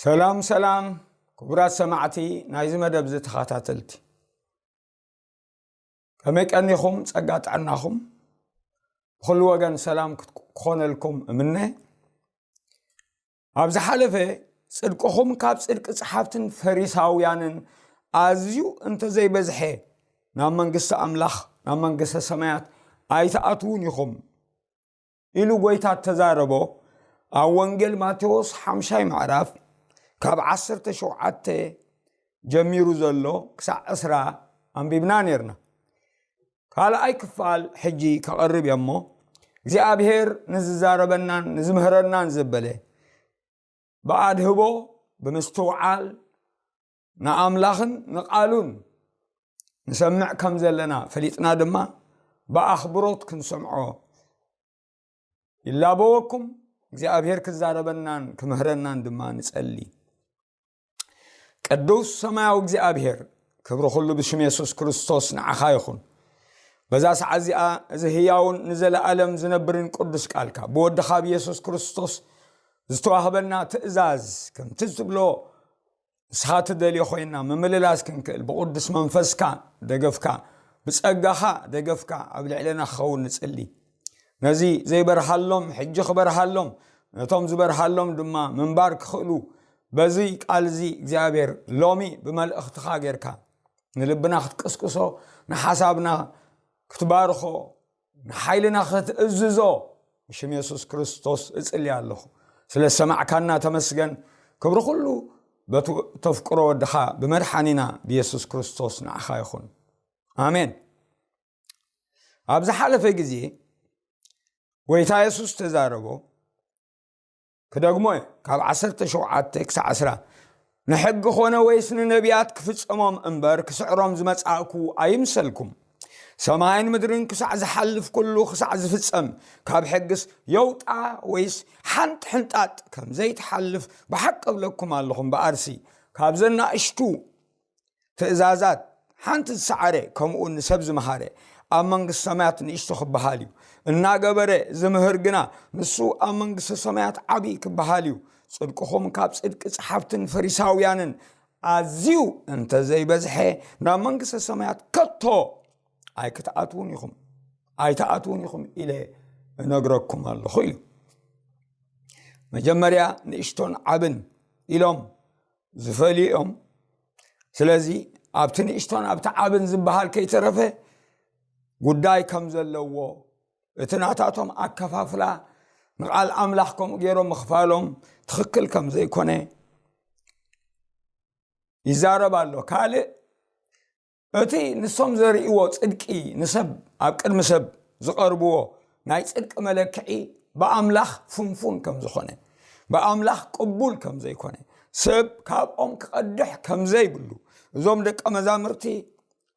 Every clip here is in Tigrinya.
ሰላም ሰላም፣ ክቡራት ሰማዕቲ ናይዚ መደብ ዝተኸታተልቲ፣ ከመይ ቀኒኹም? ጸጋ ጥዕናኹም ብኹሉ ወገን ሰላም ክት- ክኾነልኩም እምነ። ኣብ ዝሓለፈ፣ ጽድቅኹም ካብ ጽድቂ ጸሓፍትን ፈሪሳውያንን ኣዝዩ እንተዘይበዝሐ፣ ናብ መንግስቲ ኣምላኽ፣ ናብ መንግስተ ሰማያት ኣይትኣትዉን ኢኹም ኢሉ ጎይታ እተዛረቦ፣ ኣብ ወንጌል ማቴዎስ ሓምሻይ ምዕራፍ ካብ ዓሰርተ ሸውዓተ ጀሚሩ ዘሎ ክሳዕ ዕስራ ኣንቢብና ኔርና። ካልኣይ ክፋል ሕጂ ከቐርብ እየ እሞ፣ እግዚኣብሔር ንዝዛረበናን ንዝምህረናን ዘበለ፣ ብኣድህቦ፣ ብምስትውዓል፣ ንኣምላኽን ንቓሉን ንሰምዕ ከም ዘለና ፈሊጥና ድማ፣ ብኣኽብሮት ክንሰምዖ ይላበወኩም። እግዚኣብሔር ክዛረበናን ክምህረናን ድማ ንጸሊ። ቅዱስ ሰማያዊ እግዚኣብሔር፣ ክብሪ ኩሉ ብሽም የሱስ ክርስቶስ ንዓኻ ይኹን። በዛ ሰዓት እዚኣ፣ እዚ ህያውን ንዘለኣለም ዝነብርን ቅዱስ ቃልካ፣ ብወድኻ ብየሱስ ክርስቶስ ዝተዋህበና ትእዛዝ፣ ከምቲ ዝብሎ ንስኻ ትደልዮ ኮይና ምምልላስ ክንክእል፣ ብቅዱስ መንፈስካ ደገፍካ፣ ብጸጋኻ ደገፍካ ኣብ ልዕለና ክኸውን ንጽሊ። ነዚ ዘይበርሃሎም ሕጂ ክበርሃሎም፣ ነቶም ዝበርሃሎም ድማ ምንባር ክኽእሉ፣ በዚ ቃል እዚ እግዚኣብሔር ሎሚ ብመልእኽትኻ ጌርካ ንልብና ክትቅስቅሶ፣ ንሓሳብና ክትባርኾ፣ ንሓይልና ክትእዝዞ ብሽም የሱስ ክርስቶስ እጽሊ ኣለኹ። ስለ ዝሰማዕካና ተመስገን። ክብሪ ኩሉ በቲ ተፍቅሮ ወድኻ ብመድሓኒና ብየሱስ ክርስቶስ ንዓኻ ይኹን። ኣሜን። ኣብ ዝሓለፈ ግዜ ጎይታ የሱስ ተዛረቦ፣ ክደግሞ እየ፣ ካብ ዓሰርተ ሸውዓተ ክሳዕ ዕስራ፣ ንሕጊ ኾነ ወይስ ንነቢያት ክፍጸሞም እምበር ክስዕሮም ዝመጻእኩ ኣይምሰልኩም። ሰማይን ምድርን ክሳዕ ዝሓልፍ ኩሉ ክሳዕ ዝፍጸም፣ ካብ ሕግስ የውጣ ወይስ ሓንቲ ሕንጣጥ ከም ዘይትሓልፍ ብሓቂ እብለኩም ኣለኹም። በኣርሲ ካብዘን ናእሽቱ ትእዛዛት ሓንቲ ዝሰዓረ፣ ከምኡ ንሰብ ዝመሃረ፣ ኣብ መንግስቲ ሰማያት ንእሽቶ ክበሃል እዩ። እናገበረ ዝምህር ግና፣ ንሱ ኣብ መንግስቲ ሰማያት ዓብዪ ክበሃል እዩ። ጽድቅኹም ካብ ጽድቂ ጸሓፍትን ፈሪሳውያንን ኣዝዩ እንተዘይበዝሐ፣ ናብ መንግስቲ ሰማያት ከቶ ኣይክትኣትዉን ኢኹም፣ ኣይትኣትዉን ኢኹም ኢለ እነግረኩም ኣለኹ ኢሉ። መጀመርያ ንእሽቶን ዓብን ኢሎም ዝፈልዩ እዮም። ስለዚ ኣብቲ ንእሽቶን ኣብቲ ዓብን ዝበሃል ከይተረፈ ጉዳይ ከም ዘለዎ፣ እቲ ናታቶም ኣከፋፍላ ንቓል ኣምላኽ ከምኡ ገይሮም ምኽፋሎም ትኽክል ከም ዘይኮነ ይዛረብ ኣሎ። ካልእ፣ እቲ ንሶም ዘርእይዎ ጽድቂ፣ ንሰብ፣ ኣብ ቅድሚ ሰብ ዝቐርብዎ ናይ ጽድቂ መለክዒ ብኣምላኽ ፍንፉን ከም ዝኾነ፣ ብኣምላኽ ቅቡል ከም ዘይኮነ፣ ሰብ ካብኦም ክቐድሕ ከም ዘይብሉ፣ እዞም ደቀ መዛሙርቲ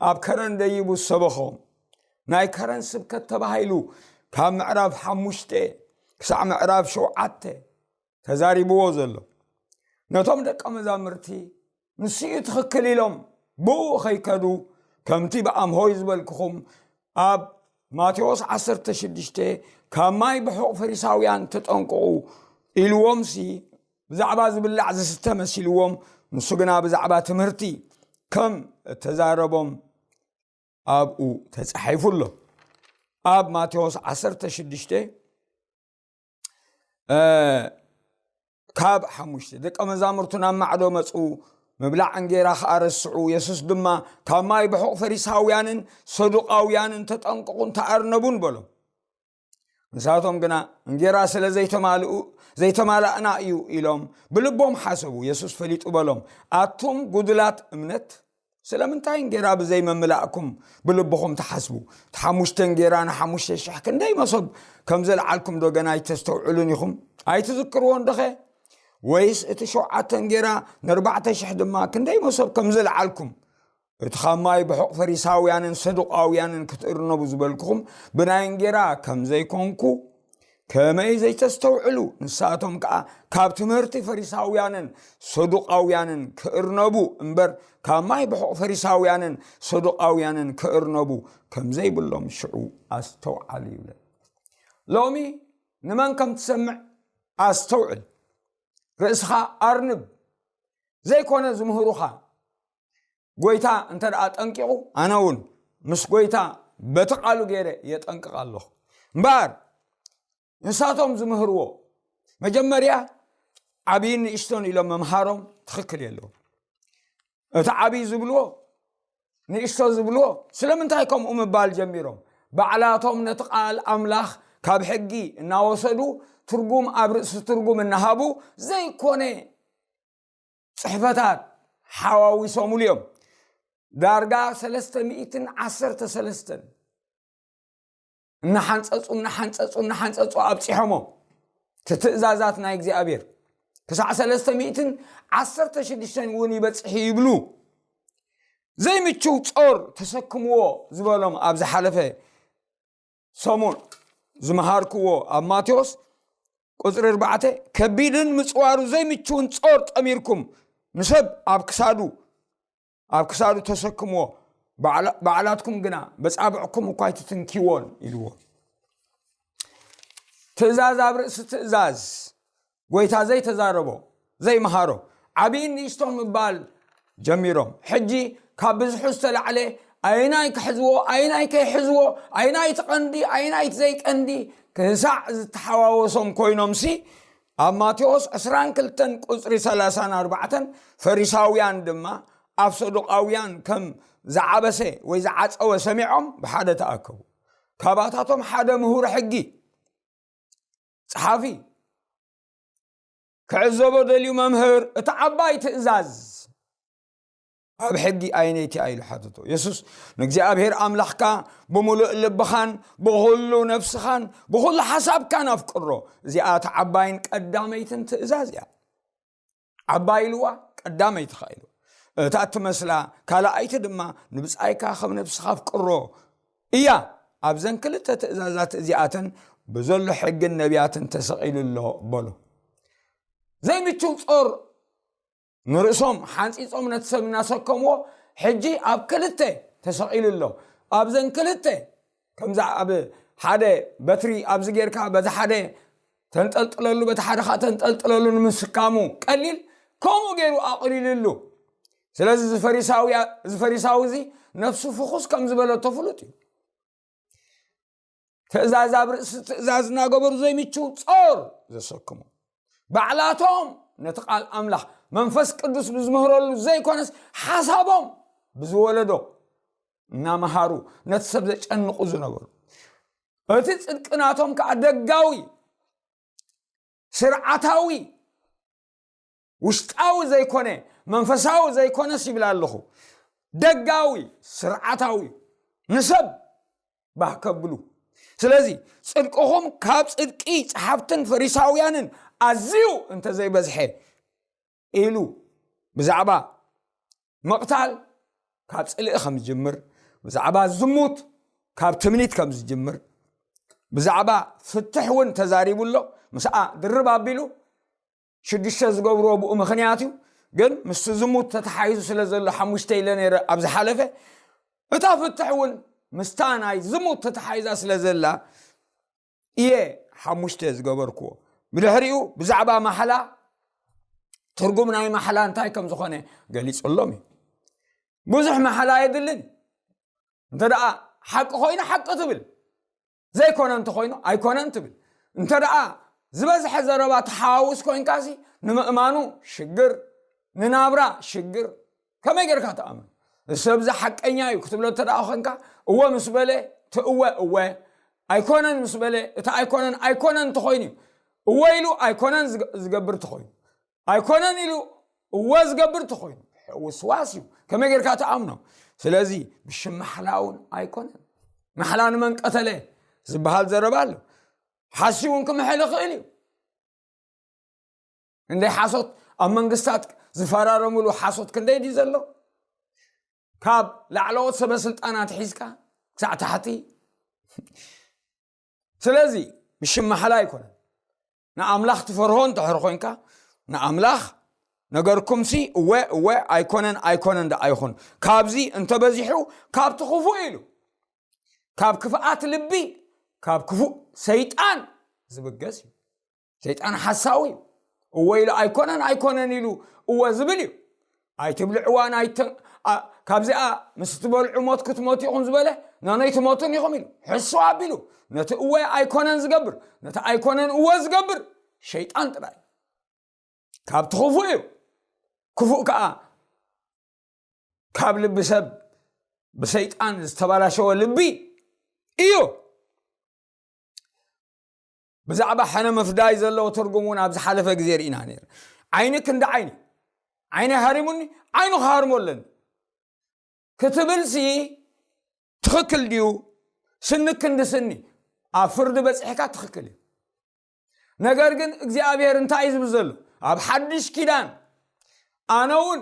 ኣብ ከረን ደይቡ ዝሰበኾም፣ ናይ ከረን ስብከት ተባሂሉ ካብ ምዕራፍ ሓሙሽተ ክሳዕ ምዕራፍ ሸውዓተ ተዛሪብዎ ዘሎ። ነቶም ደቀ መዛሙርቲ ንሱ እዩ ትኽክል ኢሎም ብኡ ኸይከዱ፣ ከምቲ ብኣምሆይ ዝበልኩኹም ኣብ ማቴዎስ ዓሰርተ ሽዱሽተ፣ ካብ ማይ ብሑቕ ፈሪሳውያን ተጠንቅቑ ኢልዎምሲ፣ ብዛዕባ ዝብላዕ ዝስተ መሲልዎም፣ ንሱ ግና ብዛዕባ ትምህርቲ ከም እተዛረቦም ኣብኡ ተጻሒፉ ኣሎ። ኣብ ማቴዎስ ዓሰርተ ሽዱሽተ፣ እ፣ ካብ ሓሙሽተ፣ ደቀ መዛሙርቱ ናብ ማዕዶ መጹ፣ ምብላዕ እንጌራ ኸኣ ረስዑ። የሱስ ድማ፣ ካብ ማይ ብሑቕ ፈሪሳውያንን ሰዱቃውያንን ተጠንቀቑን ተኣርነቡን በሎም። ንሳቶም ግና፣ እንጌራ ስለ ዘይተማልኡ፣ ዘይተማላእና እዩ ኢሎም ብልቦም ሓሰቡ። የሱስ ፈሊጡ በሎም፣ ኣቱም ጉዱላት እምነት፣ ስለምንታይ እንጌራ ብዘይመምላእኩም ብልብኹም ትሓስቡ? እቲ ሓሙሽተ እንጌራ ንሓሙሽተ ሽሕ ክንደይ መሶብ ከም ዘልዓልኩም ዶ ገና ኣይተስተውዕሉን ኢኹም? ኣይትዝክርዎን ዶኸ? ወይስ እቲ ሸውዓተ እንጌራ ንኣርባዕተ ሽሕ ድማ ክንደይ መሶብ ከም ዘልዓልኩም? እቲ ካብ ማይ ብሑቕ ፈሪሳውያንን ሰዱቃውያንን ክትእርነቡ ዝበልኩኹም ብናይ እንጌራ ከም ዘይኮንኩ፣ ከመይ ዘይተስተውዕሉ? ንሳቶም ከኣ ካብ ትምህርቲ ፈሪሳውያንን ሰዱቃውያንን ክእርነቡ እምበር፣ ካብ ማይ ብሑቕ ፈሪሳውያንን ሰዱቃውያንን ክእርነቡ ከም ዘይብሎም ሽዑ ኣስተውዓሉ ይብለን። ሎሚ ንመን ከም ትሰምዕ ኣስተውዕል። ርእስኻ ኣርንብ። ዘይኮነ ዝምህሩኻ። ጎይታ እንተ ደኣ ጠንቂቑ፣ ኣነ እውን ምስ ጎይታ በቲ ቃሉ ገይረ የጠንቅቕ ኣለኹ። እምበኣር ንሳቶም ዝምህርዎ፣ መጀመርያ ዓብይን ንእሽቶን ኢሎም ምምሃሮም ትኽክል የለዎም። እቲ ዓብይ ዝብልዎ፣ ንእሽቶ ዝብልዎ፣ ስለምንታይ ከምኡ ምባል ጀሚሮም? ባዕላቶም ነቲ ቃል ኣምላኽ ካብ ሕጊ እናወሰዱ፣ ትርጉም ኣብ ርእሲ ትርጉም እናሃቡ፣ ዘይኮነ ጽሕፈታት ሓዋዊሶምሉ እዮም። ዳርጋ ሰለስተ ሚእትን ዓሰርተ ሰለስተን እናሓንጸጹ፣ እናሓንጸጹ፣ እናሓንጸጹ ኣብጺሖሞ። እቲ ትእዛዛት ናይ እግዚኣብሔር ክሳዕ ሰለስተ ሚእትን ዓሰርተ ሽዱሽተን እውን ይበጽሕ ይብሉ። ዘይምችው ጾር ተሰክምዎ ዝበሎም ኣብ ዝሓለፈ ሰሙን ዝመሃርክዎ ኣብ ማቴዎስ ቁጽሪ ኣርባዕተ፣ ከቢድን ምጽዋሩ ዘይምችውን ጾር ጠሚርኩም ንሰብ ኣብ ክሳዱ፣ ኣብ ክሳዱ ተሰክምዎ፣ ባዕላ-፣ ባዕላትኩም ግና በጻብዕኩም እኳ ኣይትትንኪዎን ኢልዎ። ትእዛዝ ኣብ ርእሲ ትእዛዝ፣ ጎይታ ዘይተዛረቦ፣ ዘይመሃሮ፣ ዓብይን ንእሽቶን ምባል ጀሚሮም። ሕጂ ካብ ብዝሑ ዝተላዕለ ኣየናይ ክሕዝዎ፣ ኣየናይ ከይሕዝዎ፣ ኣየናይ እቲ ቀንዲ፣ ኣየናይ እቲ ዘይቀንዲ ክሳዕ ዝተሓዋወሶም ኮይኖምሲ፣ ኣብ ማቴዎስ ዕስራን ክልተን ቁጽሪ ሰላሳን ኣርባዕተን፣ ፈሪሳውያን ድማ ኣብ ሰዱቃውያን ከም ዝዓበሰ ወይ ዝዓጸወ ሰሚዖም ብሓደ ተኣከቡ። ካባታቶም ሓደ ምሁር ሕጊ፣ ጸሓፊ፣ ክዕዘቦ ደልዩ፣ "መምህር፣ እታ ዓባይ ትእዛዝ ኣብ ሕጊ ኣየነይቲ እያ?" ኢሉ ሓተቶ። የሱስ፣ "ንእግዚኣብሔር ኣምላኽካ ብምሉእ ልብኻን ብኹሉ ነፍስኻን ብኹሉ ሓሳብካን ኣፍቅሮ። እዚኣ እታ ዓባይን ቀዳመይትን ትእዛዝ እያ።" ዓባይ ኢልዋ፣ ቀዳመይቲ ኸኣ ኢልዋ። እታ እትመስላ ካልኣይቲ ድማ፣ "ንብጻይካ ከም ነፍስኻ ኣፍቅሮ እያ። ኣብዘን ክልተ ትእዛዛት እዚኣተን ብዘሎ ሕግን ነቢያትን ተሰቒሉ ኣሎ" በሎ። ዘይምችው ጾር ንርእሶም ሓንጺጾም ነቲ ሰብ እናሰከምዎ፣ ሕጂ ኣብ ክልተ ተሰቒሉ ኣሎ። ኣብዘን ክልተ፣ ከምዛ ኣብ ሓደ በትሪ ኣብዚ ጌርካ በቲ ሓደ ተንጠልጥለሉ፣ በቲ ሓደ ኸኣ ተንጠልጥለሉ ንምስካሙ ቀሊል፣ ከምኡ ገይሩ ኣቕሊልሉ። ስለዚ እዚ ፈሪሳውያ-፣ እዚ ፈሪሳዊ እዚ ነፍሱ ፍኹስ ከም ዝበለቶ ፍሉጥ እዩ። ትእዛዝ ኣብ ርእሲ ትእዛዝ እናገበሩ ዘይምችው ጾር ዘሰክሙ፣ ባዕላቶም ነቲ ቃል ኣምላኽ መንፈስ ቅዱስ ብዝምህረሉ ዘይኮነስ ሓሳቦም ብዝወለዶ እናመሃሩ ነቲ ሰብ ዘጨንቑ ዝነበሩ። እቲ ጽድቂ ናቶም ከኣ ደጋዊ፣ ስርዓታዊ፣ ውሽጣዊ ዘይኮነ፣ መንፈሳዊ ዘይኮነስ ይብል ኣለኹ። ደጋዊ፣ ስርዓታዊ፣ ንሰብ ባህ ከብሉ። ስለዚ ጽድቅኹም ካብ ጽድቂ ጸሓፍትን ፈሪሳውያንን ኣዝዩ እንተዘይበዝሐ፣ ኢሉ ብዛዕባ ምቕታል ካብ ጽልኢ ከም ዝጅምር፣ ብዛዕባ ዝሙት ካብ ትምኒት ከም ዝጅምር፣ ብዛዕባ ፍትሕ እውን ተዛሪቡ ኣሎ። ምስኣ ድርብ ኣቢሉ ሽዱሽተ ዝገብርዎ ብኡ ምኽንያት እዩ። ግን ምስቲ ዝሙት ተተሓሒዙ ስለ ዘሎ ሓሙሽተ ኢለ ነይረ ኣብ ዝሓለፈ። እታ ፍትሕ እውን ምስታ ናይ ዝሙት ተተሓሒዛ ስለ ዘላ እየ ሓሙሽተ ዝገበርክዎ። ብድሕሪኡ ብዛዕባ ማሕላ፣ ትርጉም ናይ ማሕላ እንታይ ከም ዝኾነ ገሊጹሎም እዩ። ብዙሕ ማሕላ የድልን። እንተ ደኣ ሓቂ ኮይኑ ሓቂ ትብል፣ ዘይኮነ እንተኾይኑ ኣይኮነን ትብል። እንተ ደኣ ዝበዝሐ ዘረባ ተሓዋውስ ኮይንካሲ፣ ንምእማኑ ሽግር፣ ንናብራ ሽግር። ከመይ ጌርካ ትኣምን? እዚ ሰብ እዚ ሓቀኛ እዩ ክትብሎ እንተ ደኣ ኮንካ፣ እወ ምስ በለ፣ እቲ እወ እወ፣ ኣይኮነን ምስ በለ፣ እቲ ኣይኮነን ኣይኮነን እንተኾይኑ እዩ። እወ ኢሉ ኣይኮነን ዝገ-፣ ዝገብር እንተኾይኑ፣ ኣይኮነን ኢሉ እወ ዝገብር እንተኾይኑ፣ ውስዋስ እዩ። ከመይ ጌርካ ትኣምኖ? ስለዚ ብሽም ማሕላ እውን ኣይኮነን። ማሕላ ንመን ቀተለ ዝበሃል ዘረባ ኣሎ። ሓሲ እውን ክምሕል ይኽእል እዩ። እንደ ሓሶት ኣብ መንግስታት ዝፈራረምሉ ሓሶት ክንደይ ድዩ ዘሎ? ካብ ላዕለዎት ሰበ ስልጣናት ሒዝካ ክሳዕ ታሕቲ። ስለዚ ብሽም ማሕላ ኣይኮነን። ንኣምላኽ ትፈርሆ እንድሕር ኮይንካ፣ ንኣምላኽ ነገርኩምሲ እወ እወ፣ ኣይኮነን ኣይኮነን ደኣ ይኹን፣ ካብዚ እንተበዚሑ ካብቲ ክፉእ ኢሉ፣ ካብ ክፍኣት ልቢ፣ ካብ ክፉእ ሰይጣን ዝብገስ እዩ። ሰይጣን ሓሳዊ እዩ። እወ ኢሉ ኣይኮነን ኣይኮነን ኢሉ እወ ዝብል እዩ። ኣይትብልዕዋን ኣይተ-፣ ኣ-፣ ካብዚኣ ምስ ትበልዑ ሞት ክትሞቱ ኢኹም ዝበለ፣ ነነይ ትሞቱን ኢኹም ኢሉ። ሕሱ ኣቢሉ፣ ነቲ እወ ኣይኮነን ዝገብር፣ ነቲ ኣይኮነን እወ ዝገብር ሸይጣን ጥራይ። ካብቲ ክፉእ እዩ። ክፉእ ከኣ ካብ ልቢ ሰብ ብሰይጣን ዝተባላሸወ ልቢ እዩ። ብዛዕባ ሕነ ምፍዳይ ዘለዎ ትርጉም እውን ኣብ ዝሓለፈ ግዜ ርኢና ነይሩ። ዓይኒ ክንዲ ዓይኒ፣ ዓይነይ ሃሪሙኒ፣ ዓይኑ ክሃርሞ ኣለኒ ክትብልሲ ትኽክል ድዩ? ስኒ ክንዲ ስኒ ኣብ ፍርዲ በጺሕካ ትኽክል እዩ። ነገር ግን እግዚኣብሔር እንታይ እዩ ዝብል ዘሎ? ኣብ ሓድሽ ኪዳን ኣነ እውን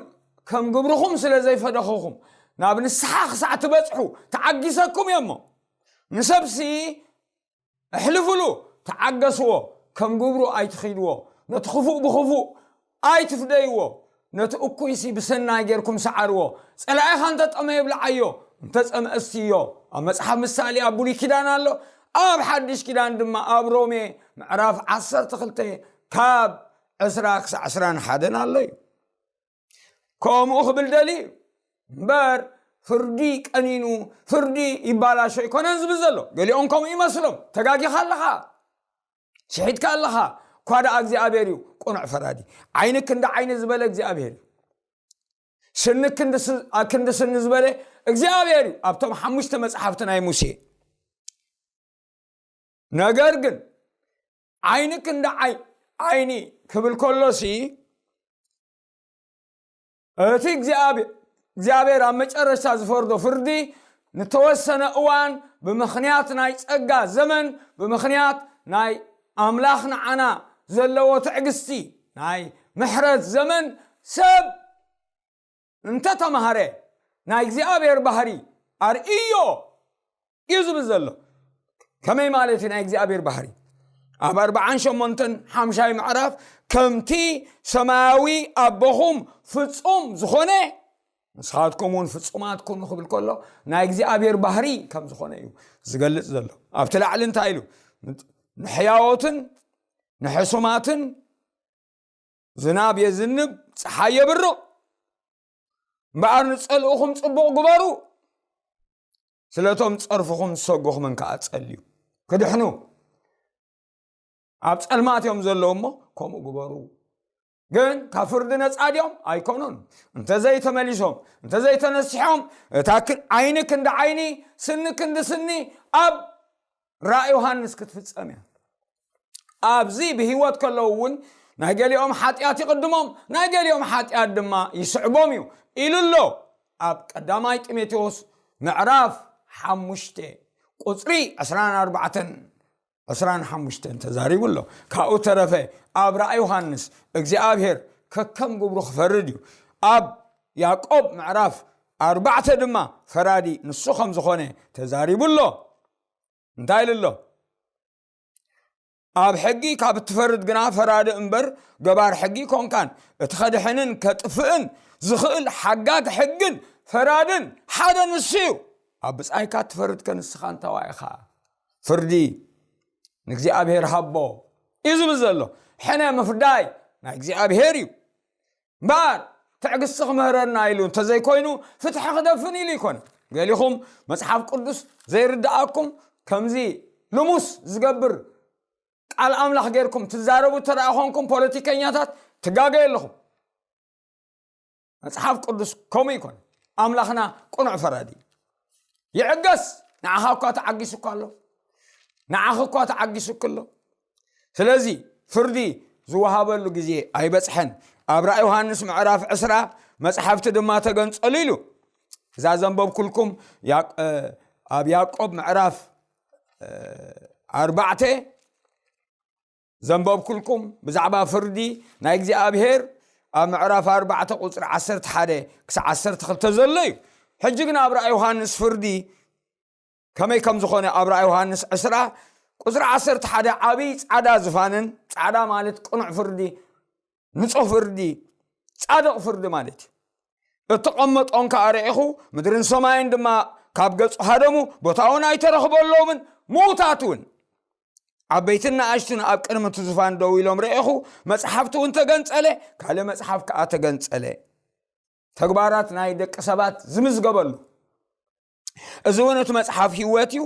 ከም ግብርኹም ስለ ዘይፈደኹኹም ናብ ንስሓ ክሳዕ ትበጽሑ ተዓጊሰኩም እየ እሞ፣ ንሰብሲ ኣሕልፉሉ፣ ተዓገስዎ፣ ከም ግብሩ ኣይትኺድዎ፣ ነቲ ክፉእ ብኽፉእ ኣይትፍደይዎ፣ ነቲ እኩይሲ ብሰናይ ጌርኩም ሰዓርዎ። ጸላኢኻ እንተ ጠመየ ብልዓዮ፣ እንተ ጸምአ ስትዮ። ኣብ መጽሓፍ ምሳሌ ኣብ ብሉይ ኪዳን ኣሎ፣ ኣብ ሓድሽ ኪዳን ድማ ኣብ ሮሜ ምዕራፍ ዓሰርተ ክልተ ካብ ዕስራ ክሳዕ ዕስራን ሓደን ኣሎ እዩ። ከምኡ ክብል ደልዩ እዩ እምበር፣ ፍርዲ ቀኒኑ፣ ፍርዲ ይባላሾ ኣይኮነን ዝብል ዘሎ። ገሊኦም ከምኡ ይመስሎም። ተጋጊኻ ኣለኻ፣ ስሒትካ ኣለኻ። እኳ ደኣ እግዚኣብሔር እዩ ቅኑዕ ፈራዲ። ዓይኒ ክንዲ ዓይኒ ዝበለ እግዚኣብሔር እዩ። ስኒ ክንዲ ስ-፣ ኣ-፣ ክንዲ ስኒ ዝበለ እግዚኣብሔር እዩ ኣብቶም ሓሙሽተ መጽሓፍቲ ናይ ሙሴ። ነገር ግን ዓይኒ ክንዲ ዓይ-፣ ዓይኒ ክብል ከሎሲ፣ እቲ እግዚኣብሔር፣ እግዚኣብሔር ኣብ መጨረሽታ ዝፈርዶ ፍርዲ ንተወሰነ እዋን ብምኽንያት ናይ ጸጋ ዘመን፣ ብምኽንያት ናይ ኣምላኽ ንዓና ዘለዎ ትዕግስቲ፣ ናይ ምሕረት ዘመን ሰብ እንተተማህረ ናይ እግዚኣብሔር ባህሪ ኣርእዮ እዩ ዝብል ዘሎ። ከመይ ማለት እዩ ናይ እግዚኣብሔር ባህሪ? ኣብ ኣርባዓን ሸሞንተን ሓምሻይ ምዕራፍ፣ ከምቲ ሰማያዊ ኣቦኹም ፍጹም ዝኾነ ንስኻትኩም እውን ፍጹማት ኩኑ ክብል ከሎ ናይ እግዚኣብሔር ባህሪ ከም ዝኾነ እዩ ዝገልጽ ዘሎ። ኣብቲ ላዕሊ እንታይ ኢሉ? ንሕያዎትን ንሕሱማትን ዝናብ የዝንብ፣ ጸሓይ የብርቕ፣ እምበኣር ንጸልኡኹም ጽቡቕ ግበሩ፣ ስለቶም ጸርፍኹም ዝሰጉኹምን ከኣ ጸልዩ። ክድሕኑ ኣብ ጸልማት እዮም ዘለዉ እሞ ከምኡ ግበሩ። ግን ካብ ፍርዲ ነጻ ድዮም? ኣይኮኑን። እንተዘይተመሊሶም፣ እንተዘይተነሲሖም፣ እታ ክን-፣ ዓይኒ ክንዲ ዓይኒ፣ ስኒ ክንዲ ስኒ ኣብ ራእይ ዮሃንስ ክትፍጸም እያ። ኣብዚ ብህይወት ከለዉ እውን ናይ ገሊኦም ሓጢኣት ይቕድሞም፣ ናይ ገሊኦም ሓጢኣት ድማ ይስዕቦም እዩ ኢሉ ኣሎ። ኣብ ቀዳማይ ጢሞቴዎስ ምዕራፍ ሓሙሽተ ቁጽሪ ዕስራን ኣርባዕተን ዕስራን ሓሙሽተን ተዛሪቡ ኣሎ። ካብኡ ተረፈ ኣብ ራእይ ዮሃንስ እግዚኣብሔር ከከም ግብሩ ክፈርድ እዩ። ኣብ ያዕቆብ ምዕራፍ ኣርባዕተ ድማ ፈራዲ ንሱ ከም ዝኾነ ተዛሪቡ ኣሎ። እንታይ ኢሉ ኣሎ? ኣብ ሕጊ ካብ እትፈርድ ግና ፈራዲ እምበር ገባር ሕጊ ኣይኮንካን። እቲ ከድሕንን ከጥፍእን ዝኽእል ሓጋግ ሕግን ፈራድን ሓደ ንሱ እዩ። ኣብ ብጻይካ እትፈርድ ከ ንስኻ እንታዋይ ኢኻ? ፍርዲ ንእግዚኣብሔር ሃቦ እዩ ዝብል ዘሎ። ሕነ ምፍዳይ ናይ እግዚኣብሔር እዩ። እምበኣር ትዕግስቲ ክምህረና ኢሉ እንተዘይኮይኑ ፍትሒ ክደፍን ኢሉ ይኮነ። ገሊኹም መጽሓፍ ቅዱስ ዘይርድኣኩም ከምዚ ልሙስ ዝገብር ቃል ኣምላኽ ጌርኩም ትዛረቡ እንተ ደኣ ኾንኩም ፖለቲከኛታት ትጋገዩ ኣለኹም። መጽሓፍ ቅዱስ ከምኡ ይኮነ። ኣምላኽና ቅኑዕ ፈራዲ እዩ። ይዕገስ። ንዓኻ እኳ ተዓጊሱ እኳ ኣሎ። ንዓኺ እኳ ተዓጊሱኪ ኣሎ። ስለዚ ፍርዲ ዝወሃበሉ ግዜ ኣይበጽሐን። ኣብ ራእይ ዮሃንስ ምዕራፍ ዕስራ መጽሓፍቲ ድማ ተገንጸሉ ኢሉ። እዛ ዘንበብኩልኩም ያቅ-፣ እ፣ ኣብ ያዕቆብ ምዕራፍ፣ እ፣ ኣርባዕተ ዘንበብኩልኩም ብዛዕባ ፍርዲ ናይ እግዚኣብሔር ኣብ ምዕራፍ ኣርባዕተ ቁጽሪ ዓሰርተ ሓደ ክሳዕ ዓሰርተ ክልተ ዘሎ እዩ። ሕጂ ግን ኣብ ራእይ ዮሃንስ ፍርዲ ከመይ ከም ዝኾነ ኣብ ራእይ ዮሃንስ ዕስራ ቁጽሪ ዓሰርተ ሓደ ዓብዪ ጻዕዳ ዝፋንን፣ ጻዕዳ ማለት ቅኑዕ ፍርዲ፣ ንጹህ ፍርዲ፣ ጻድቕ ፍርዲ ማለት እዩ። እተቐመጦን ከኣ ርኢኹ፣ ምድርን ሰማይን ድማ ካብ ገጹ ሃደሙ፣ ቦታ እውን ኣይተረኽበሎምን፣ ምዉታት እውን ዓበይትን ንኣሽቱን ኣብ ቅድሚ እቲ ዝፋን ደው ኢሎም ርኢኹ፣ መጽሓፍቲ እውን ተገንጸለ፣ ካልእ መጽሓፍ ከኣ ተገንጸለ። ተግባራት ናይ ደቂ ሰባት ዝምዝገበሉ። እዚ እውን እቲ መጽሓፍ ህይወት እዩ።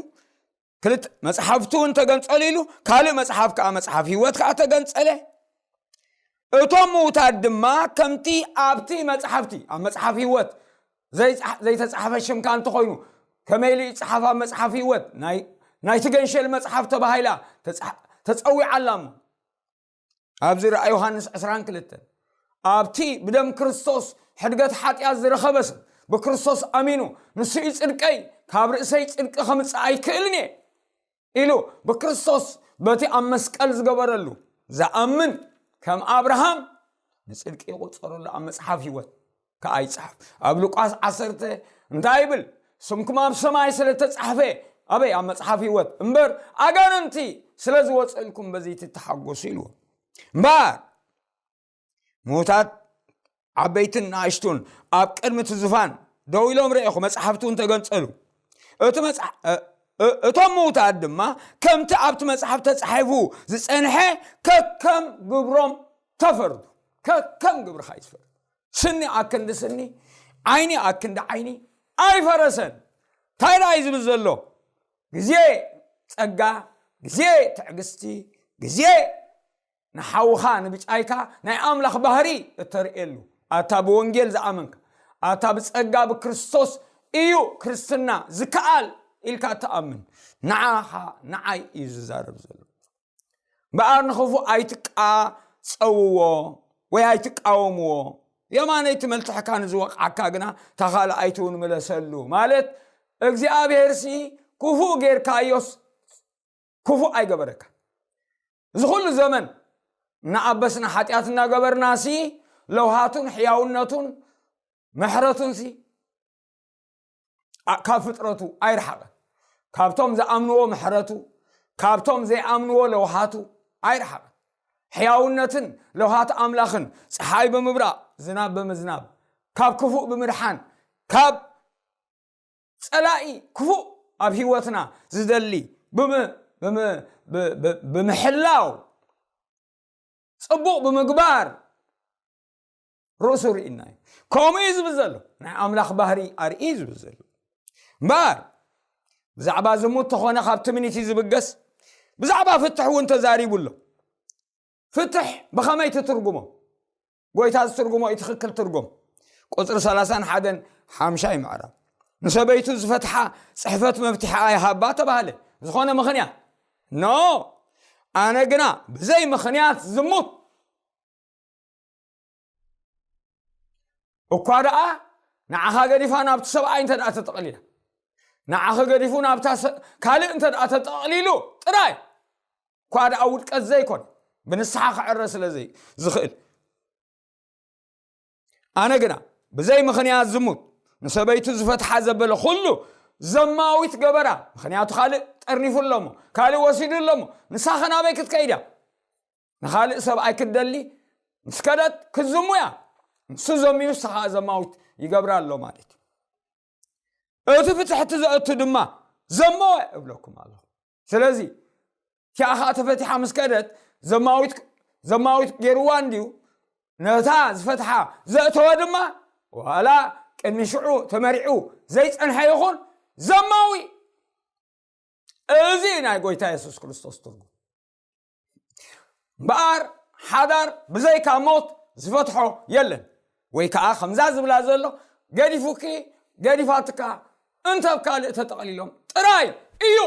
ክልተ መጽሓፍቱ እውን ተገንጸሉ ኢሉ፣ ካልእ መጽሓፍ ከዓ፣ መጽሓፍ ህይወት ከዓ ተገንጸለ። እቶም ምዉታት ድማ ከምቲ ኣብቲ መጽሓፍቲ፣ ኣብ መጽሓፍ ህይወት ዘይጸሓ-፣ ዘይተጻሕፈ ሽምካ እንተኾይኑ፣ ከመይ ኢሉ ይጸሓፍ ኣብ መጽሓፍ ህይወት? ናይ፣ ናይቲ ገንሸል መጽሓፍ ተባሂላ ተጻ-፣ ተጸዊዓ ኣላ እሞ። ኣብዚ ራእይ ዮሃንስ ዕስራን ክልተን፣ ኣብቲ ብደም ክርስቶስ ሕድገት ሓጢኣት ዝረኸበ ሰብ፣ ብክርስቶስ ኣሚኑ፣ "ንሱ እዩ ጽድቀይ፣ ካብ ርእሰይ ጽድቂ ከምጽእ ኣይክእልን እየ" ኢሉ፣ ብክርስቶስ በቲ ኣብ መስቀል ዝገበረሉ ዝኣምን፣ ከም ኣብርሃም ንጽድቂ ይቑጸረሉ ኣብ መጽሓፍ ህይወት ከኣ ይጽሓፍ። ኣብ ሉቃስ ዓሰርተ እንታይ ይብል? "ስምኩም ኣብ ሰማይ ስለ እተጻሕፈ፣ ኣበይ? ኣብ መጽሓፍ ህይወት። እምበር ኣጋንንቲ ስለ ዝወጸልኩም በዚ ትተሓጎሱ" ኢልዎ። እምበኣር ምዉታት ዓበይትን ንኣሽቱን ኣብ ቅድሚ እቲ ዙፋን ደው ኢሎም ረኤኹ፣ መጻሕፍቲ እውን ተገንጸሉ። እቲ መጽሓ-፣ እ-፣ እ-፣ እቶም ምዉታት ድማ ከምቲ ኣብቲ መጽሓፍ ተጻሒፉ ዝጸንሐ ከከም ግብሮም ተፈርዱ። ከከም ግብርኻ እዩ ዝፈርድ። ስኒ ኣክንዲ ስኒ፣ ዓይኒ ኣክንዲ ዓይኒ ኣይፈረሰን። እንታይ ደኣ እዩ ዝብል ዘሎ? ግዜ ጸጋ፣ ግዜ ትዕግስቲ፣ ግዜ ንሓውኻ ንብጫይካ ናይ ኣምላኽ ባህሪ እተርእየሉ፣ ኣታ ብወንጌል ዝኣመንካ፣ ኣታ ብጸጋ ብክርስቶስ እዩ ክርስትና ዝከኣል ኢልካ እትኣምን፣ ንዓኻ፣ ንዓይ እዩ ዝዛረብ ዘሎ። እምበኣር ንኽፉእ ኣይትቃጸውዎ ወይ ኣይትቃወምዎ። የማነይቲ መልትሕካ ንዝወቕዓካ ግና እታ ካልኣይቲ እውን ምለሰሉ። ማለት እግዚኣብሔርሲ ክፉእ ጌርካዮስ ክፉእ ኣይገበረካ። እዚ ኩሉ ዘመን እናኣበስና ሓጢኣት እናገበርናሲ ለውሃቱን ሕያውነቱን ምሕረቱንሲ ኣ-፣ ካብ ፍጥረቱ ኣይረሓቐን። ካብቶም ዝኣምንዎ ምሕረቱ፣ ካብቶም ዘይኣምንዎ ለውሃቱ ኣይረሓቐን። ሕያውነትን ለውሃት ኣምላኽን፣ ጸሓይ ብምብራቕ፣ ዝናብ ብምዝናብ፣ ካብ ክፉእ ብምድሓን፣ ካብ ጸላኢ ክፉእ ኣብ ህይወትና ዝደሊ ብም-፣ ብም-፣ ብ-፣ ብ-፣ ብምሕላው፣ ጽቡቕ ብምግባር ርእሱ ርኢና እዩ። ከምኡ እዩ ዝብል ዘሎ። ናይ ኣምላኽ ባህሪ ኣርኢ እዩ ዝብል ዘሎ። እምበኣር ብዛዕባ ዝሙት ተኾነ ካብ ትምኒት እዩ ዝብገስ። ብዛዕባ ፍትሕ እውን ተዛሪቡ ኣሎ። ፍትሕ ብኸመይ ትትርጉሞ? ጎይታ ዝትርጉሞ እዩ ትኽክል ትርጉም። ቁጽሪ ሰላሳን ሓደን ሓምሻይ ምዕራፍ። "ንሰበይቱ ዝፈትሓ ጽሕፈት መፍትሒ ኣይሃባ" ተባህለ። ዝኾነ ምኽንያት? ኖ። ኣነ ግና ብዘይ ምኽንያት ዝሙት እኳ ደኣ ንዓኻ ገዲፋ ናብቲ ሰብኣይ እንተ ደኣ ተጠቕሊላ፣ ንዓኺ ገዲፉ ናብታ ሰ-፣ ካልእ እንተ ደኣ ተጠቕሊሉ ጥራይ፣ እኳ ደኣ ውድቀት ዘይኮነ፣ ብንስሓ ክዕረ ስለ ዘይ-፣ ዝኽእል። ኣነ ግና ብዘይ ምኽንያት ዝሙት ንሰበይቱ ዝፈትሓ ዘበለ ኩሉ ዘማዊት ገበራ። ምኽንያቱ ካልእ ጠርኒፉ ኣሎ እሞ፣ ካልእ ወሲዱ ኣሎ እሞ፣ ንሳ ኸ ናበይ ክትከይድ እያ? ንኻልእ ሰብኣይ ክትደሊ ምስ ከደት ክትዝሙ እያ። ንሱ ዘምዩ ንሳ ኸኣ ዘማዊት ይገብራ ኣሎ ማለት እዩ። እቲ ፍትሕቲ ዘእቱ ድማ ዘመወ እብለኩም ኣለኹ። ስለዚ እቲኣ ኸኣ ተፈቲሓ ምስ ከደት ዘማዊት፣ ዘማዊት ገይርዋ እንድዩ። ነታ ዝፈትሓ ዘእተወ ድማ ዋላ ቅድሚ ሽዑ ተመሪዑ ዘይጸንሐ ይኹን ዘማዊ። እዚ ናይ ጎይታ የሱስ ክርስቶስ ትርጉም። እምበኣር ሓዳር ብዘይካ ሞት ዝፈትሖ የለን። ወይ ከኣ ከምዛ ዝብላ ዘሎ ገዲፉኪ፣ ገዲፋትካ፣ እንተ ኣብ ካልእ ተጠቕሊሎም ጥራይ እዩ።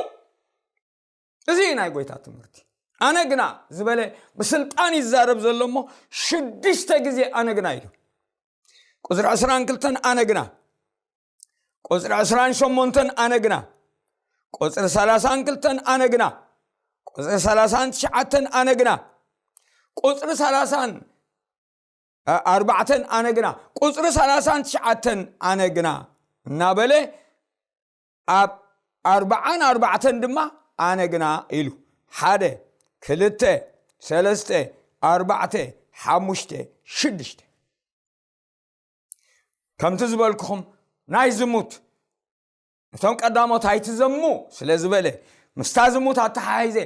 እዚ ናይ ጎይታ ትምህርቲ። ኣነ ግና ዝበለ ብስልጣን ይዛረብ ዘሎ እሞ ሽዱሽተ ግዜ ኣነ ግና ኢሉ። ቁጽሪ ዕስራን ክልተን ኣነ ግና፣ ቁጽሪ ዕስራን ሸሞንተን ኣነ ግና፣ ቁጽሪ ሰላሳን ክልተን ኣነ ግና፣ ቁጽሪ ሰላሳን ትሽዓተን ኣነ ግና፣ ቁጽሪ ሰላሳን ኣርባዕተን ኣነ ግና፣ ቁጽሪ ሰላሳን ትሽዓተን ኣነ ግና እናበለ ኣብ ኣርባዓን ኣርባዕተን ድማ ኣነ ግና ኢሉ። ሓደ፣ ክልተ፣ ሰለስተ፣ ኣርባዕተ፣ ሓሙሽተ፣ ሽዱሽተ። ከምቲ ዝበልኩኹም ናይ ዝሙት እቶም ቀዳሞት ኣይትዘሙ ስለ ዝበለ፣ ምስታ ዝሙት ኣተሓሒዘ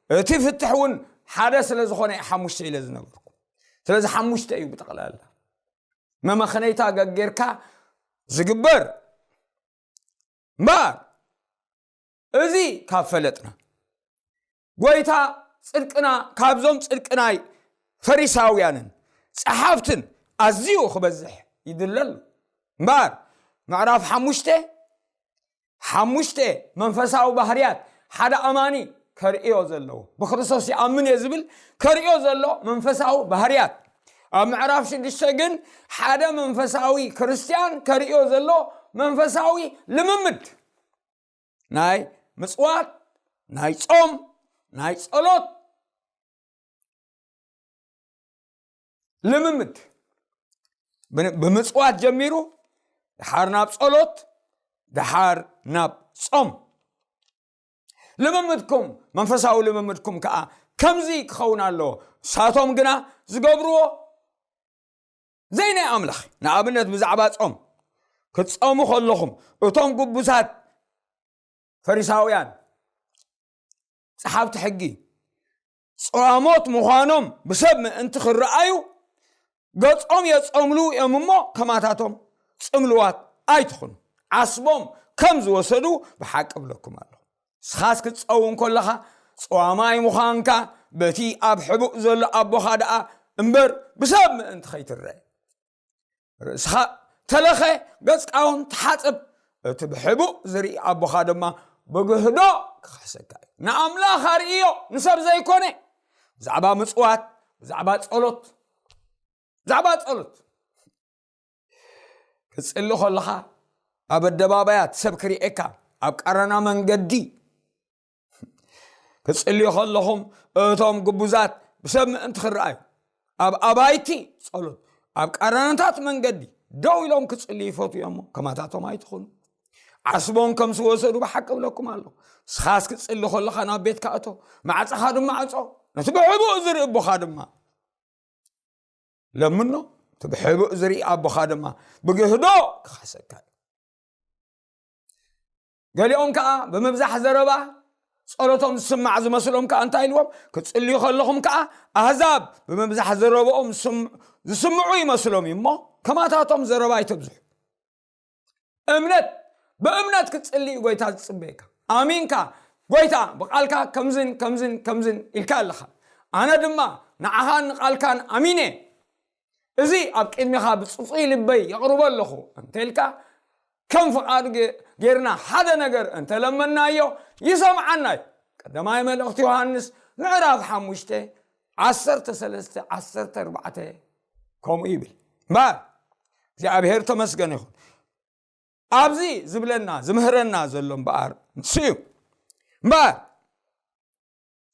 እቲ ፍትሕ እውን ሓደ ስለ ዝኾነ ሓሙሽተ ኢለ ዝነገርኩ። ስለዚ ሓሙሽተ እዩ ብጠቕላላ። መመኸነይታ ገጌርካ ዝግበር እምበኣር፣ እዚ ካብ ፈለጥና፣ ጎይታ ጽድቅና ካብዞም ጽድቂ ናይ ፈሪሳውያንን ጸሓፍትን ኣዝዩ ክበዝሕ ይድለሉ። እምበኣር፣ ምዕራፍ ሓሙሽተ፣ ሓሙሽተ መንፈሳዊ ባህርያት ሓደ ኣማኒ ከርእዮ ዘለዎ፣ ብክርስቶስ ይኣምን እየ ዝብል ከርእዮ ዘሎ መንፈሳዊ ባህርያት። ኣብ ምዕራፍ ሽዱሽተ ግን፣ ሓደ መንፈሳዊ ክርስትያን ከርእዮ ዘሎ መንፈሳዊ ልምምድ፣ ናይ ምጽዋት፣ ናይ ጾም፣ ናይ ጸሎት ልምምድ። ብ-፣ ብምጽዋት ጀሚሩ፣ ደሓር ናብ ጸሎት፣ ደሓር ናብ ጾም። ልምምድኩም፣ መንፈሳዊ ልምምድኩም ከኣ ከምዚ ክኸውን ኣለዎ። ንሳቶም ግና ዝገብርዎ ዘይናይ ኣምላኽ። ንኣብነት፣ ብዛዕባ ጾም ክትጸሙ ከለኹም፣ እቶም ግቡሳት ፈሪሳውያን፣ ጸሓፍቲ ሕጊ፣ ጸዋሞት ምዃኖም ብሰብ ምእንቲ ክረኣዩ፣ ገጾም የጸምሉ እዮም እሞ፣ ከማታቶም ጽምልዋት ኣይትኹኑ። ዓስቦም ከም ዝወሰዱ ብሓቂ እብለኩም ኣለኹ። ንስኻስ ክትጸውም ከለኻ፣ ጸዋማይ ምዃንካ በቲ ኣብ ሕቡእ ዘሎ ኣቦኻ ደኣ እምበር፣ ብሰብ ምእንቲ ኸይትረአ። ርእስኻ ተለኸ፣ ገጽካ እውን ተሓጸብ። እቲ ብሕቡእ ዝርኢ ኣቦኻ ድማ ብግህዶ ክኸሰካ እዩ። ንኣምላኽ ኣርእዮ፣ ንሰብ ዘይኮነ። ብዛዕባ ምጽዋት፣ ብዛዕባ ጸሎት፣ ብዛዕባ ጸሎት። ክትጽሊ ከለኻ፣ ኣብ ኣደባባያት ሰብ ክርእየካ፣ ኣብ ቀረና መንገዲ ክትጽልዩ ከለኹም፣ እቶም ግቡዛት ብሰብ ምእንቲ ክረኣዩ፣ ኣብ ኣባይቲ ጸሎት፣ ኣብ ቀረናታት መንገዲ ደው ኢሎም ክጽልዩ ይፈትዉ እዮም እሞ፣ ከማታቶም ኣይትኹኑ። ዓስቦም ከም ዝወሰዱ ብሓቂ እብለኩም ኣለኹ። ንስኻስ ክትጽሊ ከለኻ ናብ ቤትካ እቶ፣ ማዕጾኻ ድማ ዕጾ። ነቲ ብሕቡእ ዝርኢ ኣቦኻ ድማ ለምኖ፣ እቲ ብሕቡእ ዝርኢ ኣቦኻ ድማ ብግህዶ ክኸሰካ እዩ። ገሊኦም ከኣ ብምብዛሕ ዘረባ ጸሎቶም ዝስማዕ ዝመስሎም ከኣ እንታይ ኢልዎም? ክትጽልዩ ከለኹም ከኣ ኣህዛብ ብምብዛሕ ዘረባኦም ዝስም-፣ ዝስምዑ ይመስሎም እዩ እሞ፣ ከማታቶም ዘረባ ኣይተብዝሑ። እምነት፣ ብእምነት ክትጽሊ እዩ ጎይታ ዝጽበየካ። ኣሚንካ፣ ጎይታ፣ ብቓልካ ከምዝን ከምዝን ከምዝን ኢልካ ኣለኻ። ኣነ ድማ ንዓኻን ንቓልካን ኣሚነ፣ እዚ ኣብ ቅድሚኻ ብጽጹይ ልበይ የቕርቦ ኣለኹ እንተ ኢልካ፣ ከም ፍቓዱ ገ-፣ ጌርና ሓደ ነገር እንተለመናዮ፣ ይሰምዓና እዩ። ቀዳማይ መልእኽቲ ዮሃንስ ምዕራፍ ሓሙሽተ፣ ዓሰርተ ሰለስተ፣ ዓሰርተ ኣርባዕተ ከምኡ ይብል። እምበኣር፣ እግዚኣብሔር ተመስገን ይኹን። ኣብዚ ዝብለና፣ ዝምህረና ዘሎ እምበኣር ንሱ እዩ። እምበኣር፣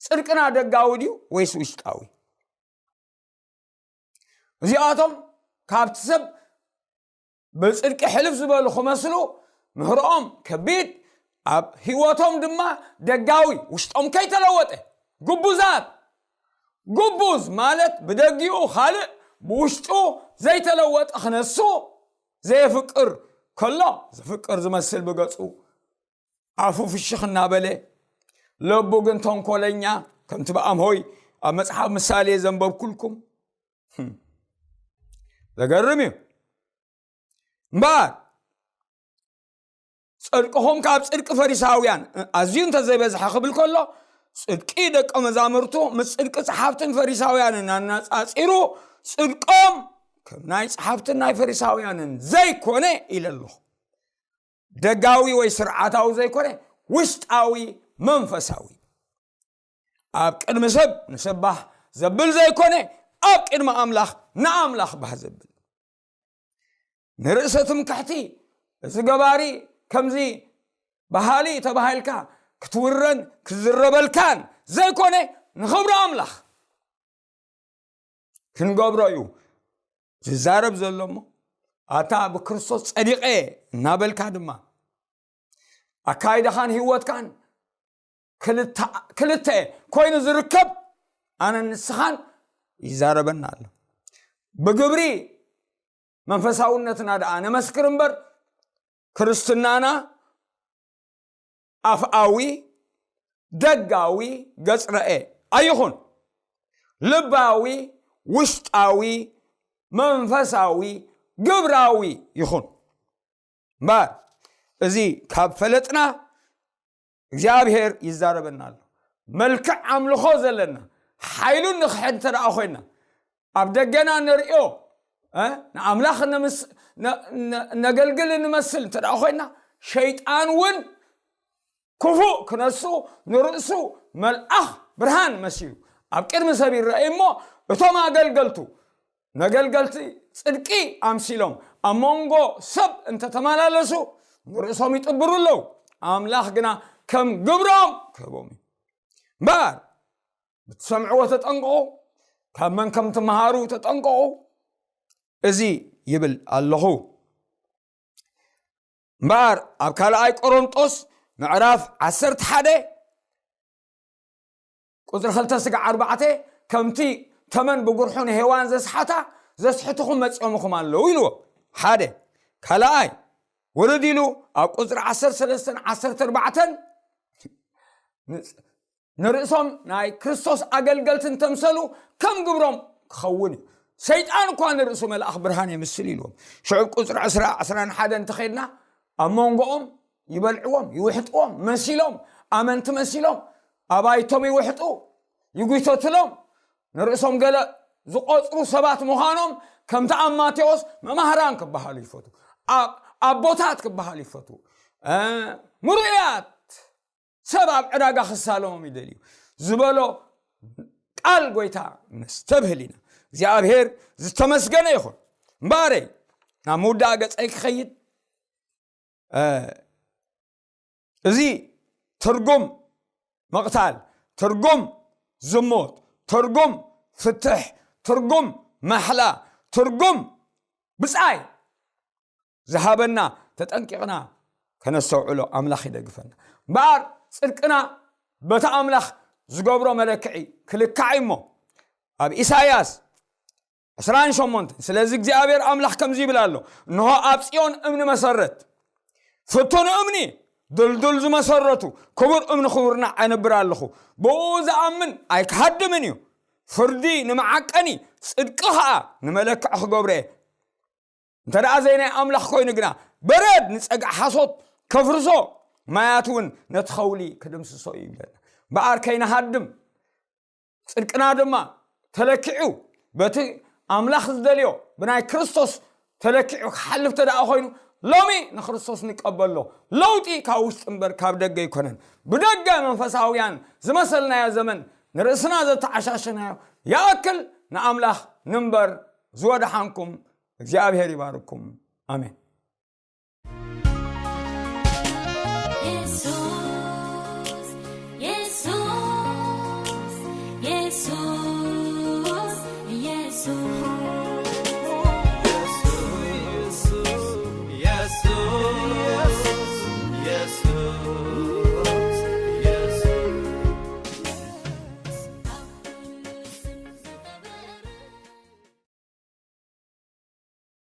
ጽድቅና ደጋዊ ድዩ ወይስ ውሽጣዊ? እዚኣቶም ካብቲ ሰብ ብጽድቂ ሕልፍ ዝበሉ ክመስሉ ምህሮኦም ከቢድ፣ ኣብ ህይወቶም ድማ ደጋዊ፣ ውሽጦም ከይተለወጠ፣ ግቡዛት። ግቡዝ ማለት ብደጊኡ ካልእ ብውሽጡ ዘይተለወጠ ክነሱ ዘየፍቅር ከሎ ዘፍቅር ዝመስል ብገጹ ኣፉ ፍሽኽ እናበለ፣ ልቡ ግን ተንኮለኛ፣ ከምቲ ብኣምሆይ ኣብ መጽሓፍ ምሳሌ ዘንበብኩልኩም። ህም። ዘገርም እዩ። እምበኣር፣ ጽድቅኹም ካብ ጽድቂ ፈሪሳውያን ኣዝዩ እንተዘይበዝሐ ክብል ከሎ፣ ጽድቂ ደቀ መዛሙርቱ ምስ ጽድቂ ጸሓፍትን ፈሪሳውያንን ኣነጻጺሩ፣ ጽድቆም ከም ናይ ጸሓፍትን ናይ ፈሪሳውያንን ዘይኮነ ኢለ ኣለኹ። ደጋዊ ወይ ስርዓታዊ ዘይኮነ፣ ውሽጣዊ መንፈሳዊ። ኣብ ቅድሚ ሰብ ንሰባህ ዘብል ዘይኮነ፣ ኣብ ቅድሚ ኣምላኽ ንኣምላኽ ባህ ዘብል። ንርእሰ ትምክሕቲ፣ እዚ ገባሪ ከምዚ በሃሊ ተባሂልካ ክትውረን ክዝረበልካን ዘይኮነ፣ ንኽብሪ ኣምላኽ ክንገብሮ እዩ ዝዛረብ ዘሎ እሞ፣ ኣታ ብክርስቶስ ጸዲቐ እናበልካ ድማ ኣካይዳኻን ህይወትካን ክልተ፣ ክልተ ኮይኑ ዝርከብ ኣነን ንስኻን ይዛረበና ኣሎ። ብግብሪ መንፈሳውነትና ደኣ ነመስክር እምበር፣ ክርስትናና ኣፍኣዊ፣ ደጋዊ፣ ገጽ ረኤ ኣይኹን። ልባዊ፣ ውሽጣዊ፣ መንፈሳዊ፣ ግብራዊ ይኹን። እምበር እዚ ካብ ፈለጥና እግዚኣብሔር ይዛረበና ኣሎ። መልክዕ ኣምልኾ ዘለና፣ ሓይሉን ንኽሕድ እንተ ደኣ ኮይና፣ ኣብ ደገና ንርእዮ፣ እ፣ ንኣምላኽ ነምስ-፣ ነ-፣ ነ-፣ ነገልግል እንመስል እንተ ደኣ ኮይና፣ ሸይጣን እውን ክፉእ ክነሱ ንርእሱ መልኣኽ ብርሃን መሲሉ ኣብ ቅድሚ ሰብ ይረኣይ እሞ፣ እቶም ኣገልገልቱ ነገልገልቲ ጽድቂ ኣምሲሎም ኣብ መንጎ ሰብ እንተተመላለሱ ንርእሶም ይጥብሩ ኣለዉ። ኣምላኽ ግና ከም ግብሮም ክህቦም እዩ። እምበኣር ብትሰምዕዎ ተጠንቀቑ፣ ካብ መን ከም ትመሃሩ ተጠንቀቑ። እዚ ይብል ኣለኹ። እምበኣር ኣብ ካልኣይ ቆሮንጦስ ምዕራፍ ዓሰርተ ሓደ ቁጽሪ ክልተ ስጋዕ ኣርባዕተ፣ ከምቲ ተመን ብጉርሑ ንሄዋን ዘስሓታ ዘስሕትኹም መጺኦምኹም ኣለዉ ኢልዎ። ሓደ። ካልኣይ ውርድ ኢሉ ኣብ ቁጽሪ ዓሰርተ ሰለስተን ዓሰርተ ኣርባዕተን ንርእሶም ናይ ክርስቶስ ኣገልገልቲ እንተምሰሉ ከም ግብሮም ክኸውን እዩ። ሰይጣን እኳ ንርእሱ መልኣኽ ብርሃን የምስል ኢልዎም። ሽዑ ቁጽሪ ዕስራ፣ ዕስራን ሓደን እንተኸድና ኣብ መንጎኦም ይበልዕዎም፣ ይውሕጥዎም፣ መሲሎም፣ ኣመንቲ መሲሎም ኣባይቶም ይውሕጡ፣ ይጉይተትሎም፣ ንርእሶም ገለ ዝቆጽሩ ሰባት ምዃኖም ከምቲ ኣብ ማቴዎስ መማህራን ክበሃሉ ይፈቱ፣ ኣ-፣ ኣቦታት ክበሃሉ ይፈቱ፣ እ፣ ምሩያት ሰብ ኣብ ዕዳጋ ክሳለሞም ይደልዩ ዝበሎ ቃል ጎይታ ነስተብህል ኢና። እግዚኣብሔር ዝተመስገነ ይኹን። እምበኣረይ ናብ ምውዳእ ገጸይ ክኸይድ፣ እ፣ እዚ ትርጉም ምቕታል፣ ትርጉም ዝሙት፣ ትርጉም ፍትሕ፣ ትርጉም ማሕላ፣ ትርጉም ብጻይ ዝሃበና ተጠንቂቕና ከነስተውዕሎ ኣምላኽ ይደግፈና። እምበኣር ጽድቅና በቲ ኣምላኽ ዝገብሮ መለክዒ ክልካዕ እዩ እሞ፣ ኣብ ኢሳይያስ ዕስራን ሸሞንተን፣ ስለዚ እግዚኣብሔር ኣምላኽ ከምዚ ይብል ኣሎ፣ እንሆ ኣብ ጽዮን እምኒ መሰረት፣ ፍቱን እምኒ፣ ድልዱል ዝመሰረቱ፣ ክቡር እምኒ ክውርና ኣነብር ኣለኹ። ብኡ ዝኣምን ኣይክሃድምን እዩ። ፍርዲ ንመዓቀኒ፣ ጽድቂ ኸኣ ንመለክዒ ክገብሮ እየ። እንተ ደኣ ዘይናይ ኣምላኽ ኮይኑ ግና፣ በረድ ንጸግዒ ሓሶት ከፍርሶ፣ ማያት እውን ነቲ ኸውሊ ክድምስሶ እዩ ይብለና። እምበኣር ከይንሃድም፣ ጽድቅና ድማ ተለኪዑ በቲ ኣምላኽ ዝደልዮ ብናይ ክርስቶስ ተለኪዑ ክሓልፍ እንተ ደኣ ኮይኑ፣ ሎሚ ንክርስቶስ ንቀበሎ። ለውጢ ካብ ውሽጢ እምበር ካብ ደገ ኣይኮነን። ብደገ መንፈሳውያን ዝመሰልናዮ ዘመን ንርእስና ዘተዓሻሸናዮ ይኣክል ንኣምላኽ ንንበር። ዝወደሓንኩም እግዚኣብሔር ይባርኩም። ኣሜን።